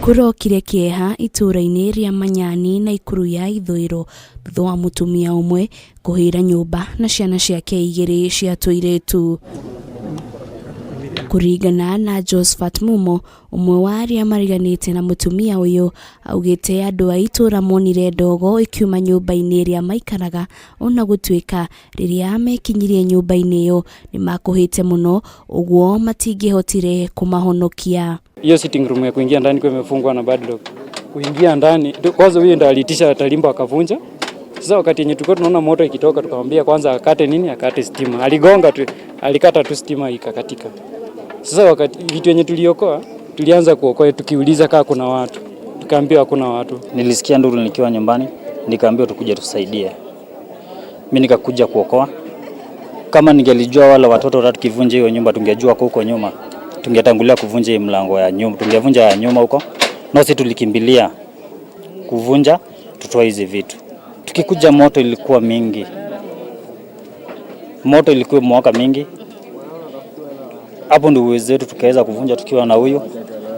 Kũrokire kĩeha itũũra-inĩ rĩa Manyani Naikuru ya ithũĩro thutha wa mũtumia ũmwe kũhĩra nyũmba na ciana ciake igĩrĩ cia tũirĩtu. Kũringana na Josphat Mumo, ũmwe wa arĩa mariganĩte na mũtumia ũyũ, augĩte andũ a itũũra monire ndogo ĩkiuma nyũmba-inĩ ĩrĩa maikaraga ona gũtuĩka rĩrĩa mekinyirie nyũmba-inĩ ĩyo nĩmakũhĩte mũno ũguo matingĩhotire kũmahonokia. Hiyo sitting room ya kuingia ndani kwa imefungwa na padlock. Kuingia ndani kwanza, huyo ndo aliitisha tarimbo akavunja. Sasa wakati yenye tulikuwa tunaona moto ikitoka, tukamwambia kwanza akate nini, akate stima. Aligonga tu, alikata tu stima ikakatika. Sasa wakati vitu yenye tuliokoa, tulianza kuokoa tukiuliza kaa kuna watu, tukaambiwa hakuna watu. Nilisikia nduru nikiwa nyumbani, nikaambiwa tukuje tusaidie. Mimi nikakuja kuokoa. Kama ningelijua wale watoto watatu kivunja hiyo nyumba, tungejua kwa huko nyuma, tungetangulia kuvunja hii mlango ya nyuma, tungevunja ya nyuma huko. Nasi tulikimbilia kuvunja tutoe hizi vitu. Tukikuja moto ilikuwa mingi, moto ilikuwa mwaka mingi. Hapo ndio uwezo wetu tukaweza kuvunja tukiwa na huyu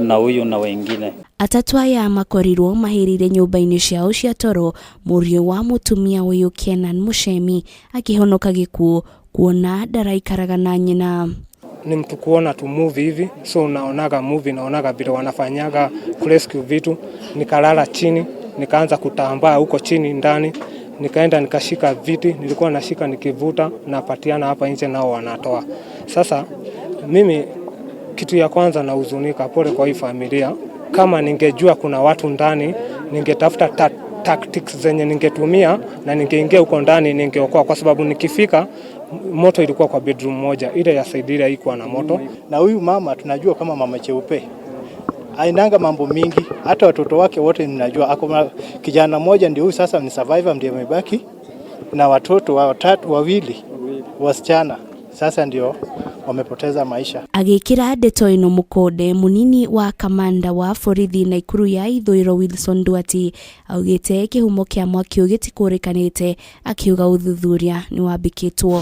na huyu na wengine. Atatũ aya makorirwo mahĩrĩire nyũmba-inĩ ciao cia toro, mũriũ wa mũtumia ũyũ Kenan Muchemi akĩhonoka gĩkuũ kuona ndaraikaraga na nyina. Ni mtu kuona tu movie hivi, so naonaga movie, naonaga vile wanafanyaga rescue vitu. Nikalala chini, nikaanza kutambaa huko chini ndani, nikaenda nikashika viti, nilikuwa nashika nikivuta, napatiana hapa nje, nao wanatoa. Sasa mimi kitu ya kwanza nahuzunika, pole kwa hii familia. Kama ningejua kuna watu ndani, ningetafuta tactics zenye ningetumia na ningeingia huko ndani ningeokoa, kwa sababu nikifika moto ilikuwa kwa bedroom moja, ile ya side ile haikuwa na moto. Na huyu mama tunajua kama mama cheupe ainanga mambo mingi, hata watoto wake wote ninajua. Ako kijana mmoja ndio huyu sasa ni survivor, ndiye amebaki na watoto watatu, wawili wasichana, sasa ndio wamepoteza maisha. Agĩkĩra ndeto ĩno mũkonde, mũnini wa kamanda wa borithi Naikuru ya ithũĩro Wilson Duati augĩte kĩhumo kĩa mwaki ũyũ gĩtikũrĩkanĩte, akiuga ũthuthuria nĩ wambĩkĩtwo.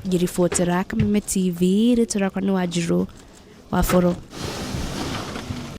Ngĩribotera Kameme TV, rĩtwa rĩakwa nĩ Wanjirũ wa Boro.